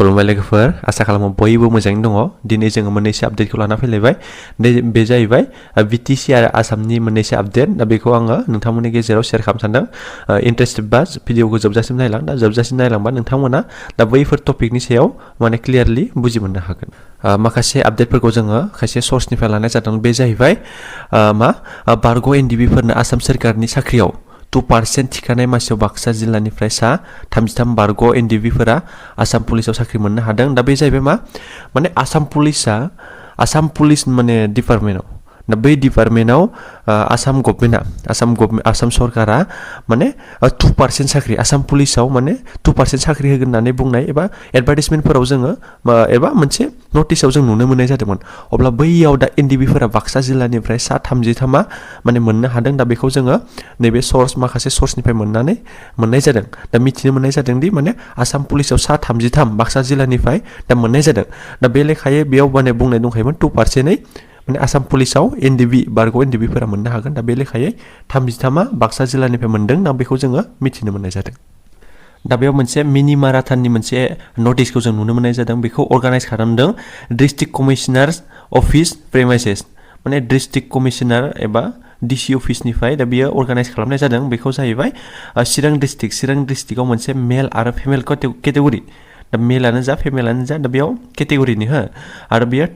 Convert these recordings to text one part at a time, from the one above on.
खुलुमबाय लोगोफोर आसा खालामो बयबो मोजाङैनो दङ दिनै जोङो मोननैसो आपडेटखौ लाना फैलायबाय बे जाहैबाय BTC आरो आसामनि मोननैसो आपडेट दा बेखौ आङो नोंथांमोननि गेजेराव शेयार खालामनो सानदों इन्टारेस्टेड बा भिडिअखौ जोबजासिम नायलां दा जोबजासिम नायलांबा नोंथांमोना दा बैफोर टपिकनि सायाव माने क्लियारलि बुजि मोननो हागोन माखासे आपडेटफोरखौ जोङो खायसे सर्सनिफ्राय लानाय जादों बे जाहैबाय बारग' NDB फोरनो आसाम सोरखारनि साख्रियाव 2% थिखानाय मासियाव बाक्सा जिल्लानिफ्राय सा 33 बारग' NDB फोरा आसाम पुलिसाव साख्रि मोननो हादों दा बे जाहैबाय माने आसाम पुलिस माने डिपार्टमेन्टआव दा बै डिपार्टमेन्टआव आसाम गभर्नमेन्टआ आसाम सरकारा माने 2% साख्रि आसाम पुलिसाव माने 2% साख्रि होगोन होननानै बुंनाय एबा एडभार्टाइजमेन्टफोराव जोङो एबा मोनसे नटिसआव जों नुनो मोननाय जादोंमोन अब्ला बैयाव दा NDB फोरा बाक्सा जिल्लानिफ्राय सा 33 माने मोननो हादों दा बेखौ जोङो नैबे माखासे सर्सनिफ्राय मोननाय जादों दा मिथिनो मोननाय जादों दि माने आसाम पुलिसाव सा 33 बाक्सा जिल्लानिफ्राय दा मोननाय जादों दा बे लेखायै बेयाव माने बुंनाय दंखायोमोन 2%यै माने आसाम पुलिसाव बारग' NDB फोरा मोननो हागोन दा बे लेखायै 33 बाक्सा जिल्लानिफ्राय मोनदों दा बेखौ जोङो मिथिनो मोननाय जादों दा बेयाव मोनसे मिनि माराथननि मोनसे नटिसखौ जों नुनो मोननाय जादों बेखौ अर्गानाइज खालामदों डिस्ट्रिक्ट कमिशनार्स अफिस प्रेमाइसेस माने डिस्ट्रिक्ट कमिशनार एबा DC अफिसनिफ्राय दा बियो अर्गानाइज खालामनाय जादों बेखौ जाहैबाय चिरां डिस्ट्रिक्टआव मोनसे मेल आरो फिमेल केटेगरि दा मेलानो जा फिमेलानो जा दा बेयाव केटेगरिनि आरो बियो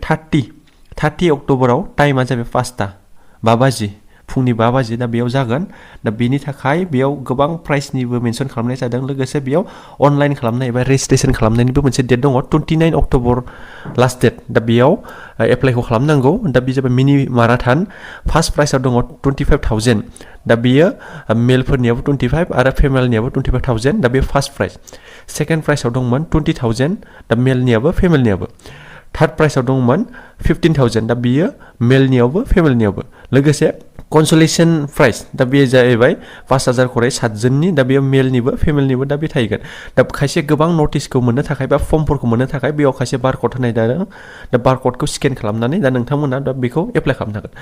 30 अक्ट'बराव टाइमा जाबाय 5 बाजि फुंनि 5 बाजि दा बेयाव जागोन दा बेनि थाखाय बेयाव गोबां प्राइसनिबो मेनसन खालामनाय जादों लोगोसे बेयाव अनलाइन खालामनाय एबा रेजिस्ट्रेसन खालामनायनिबो मोनसे डेट दङ 29 अक्ट'बर लास्ट डेट दा बेयाव एप्लाइखौ खालामनांगौ दा बे जाबाय मिनि माराथन फार्स्ट प्राइसआव दङ 25,000 दा बेयो मेलफोरनियाबो 25 आरो फिमेलनियाबो 25,000 दा बे फार्स्ट प्राइस सेकेन्ड प्राइसआव दंमोन 20,000 दा मेलनियाबो फिमेलनियाबो थार्ड प्राइसआव दंमोन 15,000 दा बियो मेलनियावबो फिमेलनियावबो लोगोसे कनसलेसन प्राइस दा बे जाहैबाय 5,000 खरै 7 जननि दा बेयाव मेलनिबो फिमेलनिबो दा बे थाहैगोन दा खायसे गोबां नटिसखौ मोननो थाखाय बा फर्मफोरखौ मोननो थाखाय बेयाव खायसे बारकड होनाय जादों दा बारक'डखौ स्केन खालामनानै दा नोंथांमोना दा बेखौ एप्लाइ खालामनो हागोन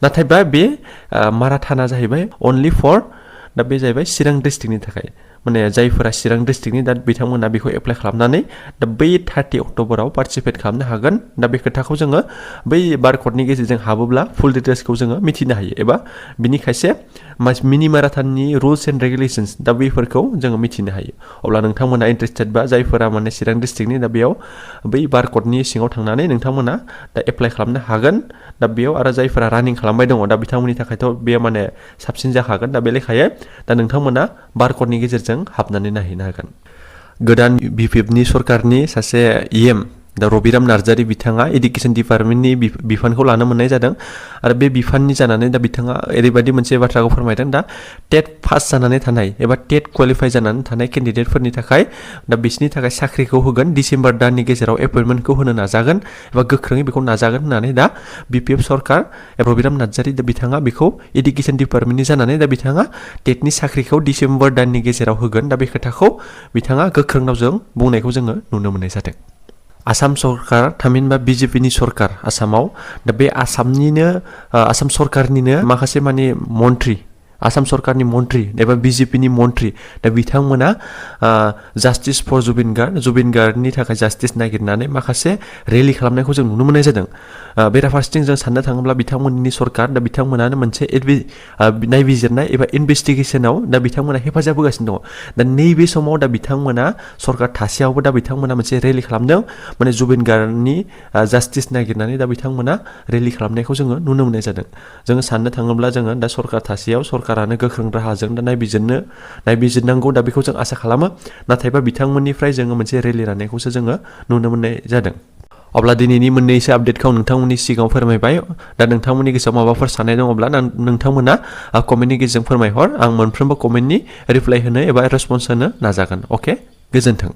नाथाय बे माराथना जाहैबाय अनलि फर दा बे जाहैबाय चिरां डिस्ट्रिक्टनि थाखाय माने जायफोरा चिरां डिस्ट्रिक्टनि दा बिथांमोना बेखौ एप्लाइ खालामनानै दा बै 30 अक्ट'बराव पार्टिसिपेट खालामनो हागोन दा बे खोथाखौ जोङो बै बारक'डनि गेजेरजों हाबोब्ला फुल डिटेल्सखौ जोङो मिथिनो हायो एबा बिनि खायसे मिनि माराथननि रुल्स एन्ड रेगुलेशन्स दा बैफोरखौ जोङो मिथिनो हायो अब्ला नोंथांमोना इन्टारेस्टेड बा जायफोरा माने चिरां डिस्ट्रिक्टनि दा बेयाव बै बारक'डनि सिङाव थांनानै नोंथांमोना दा एप्लाइ खालामनो हागोन दा बेयाव आरो जायफोरा रानिं खालामबाय दङ दा बिथांमोननि थाखायथ' बेयो माने साबसिन जाखागोन दा बे लेखायै दा नोंथांमोना बारक'डनि गेजेरजों हाबनानै नायहैनो हागोन गोदान BPFनि सरकारनि सासे EM दा रबिराम नार्जारि बिथाङा एडुकेसन डिपार्टमेन्टनि बिफानखौ लानो मोननाय जादों आरो बे बिफाननि जानानै दा बिथाङा ओरैबायदि मोनसे बाथ्राखौ फोरमायदों दा टेट पास जानानै थानाय एबा टेट क्वालिफाइ जानानै थानाय केन्डिडेटफोरनि थाखाय दा बिसोरनि थाखाय साख्रिखौ होगोन डिसेम्बर दाननि गेजेराव एपइन्टमेन्टखौ होनो नाजागोन एबा गोख्रोङै बेखौ नाजागोन होननानै दा BPF सरकार रबिराम नार्जारि दा बिथाङा बेखौ एडुकेसन डिपार्टमेन्टनि जानानै दा बिथाङा टेटनि साख्रिखौ डिसेम्बर दाननि गेजेराव होगोन दा बे खोथाखौ बिथाङा गोख्रों रावजों बुंनायखौ जोङो नुनो मोननाय जादों आसाम सरकार थामहिनबा BJPनि सरकार आसामाव दा बे आसाम सरकारनिनो माखासे माने आसाम सरकारनि मन्थ्रि एबा BJPनि मन्थ्रि दा बिथांमोना जास्टिस फर जुबिन गार्डनि थाखाय जास्टिस नागिरनानै माखासे रेलि खालामनायखौ जों नुनो मोननाय जादों बेराफारसेथिं जों साननो थाङोब्ला बिथांमोननि सरकार दा बिथांमोनानो मोनसे नायबिजिरनाय एबा इनभेस्टिगेसनाव दा बिथांमोना हेफाजाब होगासिनो दङ दा नैबे समाव दा बिथांमोना सरकार थासेयावबो दा बिथांमोना मोनसे रेलि खालामदों माने जुबिन गार्डनि जास्टिस नागिरनानै दा बिथांमोना रेलि खालामनायखौ जोङो नुनो मोननाय जादों जोङो साननो थाङोब्ला जोङो दा सरकार थासेयाव सरकारानो गोख्रों राहाजों दा नायबिजिरनांगौ दा बेखौ जों आसा खालामो नाथायबा बिथांमोननिफ्राय जोङो मोनसे रेलि लानायखौसो जोङो नुनो मोननाय जादों अब्ला दिनैनि मोननैसो आपडेटखौ नोंथांमोननि सिगाङाव फोरमायबाय दा नोंथांमोननि गोसोआव माबाफोर साननाय दङब्ला नोंथांमोना कमेन्टनि गेजेरजों फोरमायहर आं मोनफ्रोमबो कमेन्टनि रिप्लाइ होनो एबा रेसपन्स होनो नाजागोन अके गोजोन्थों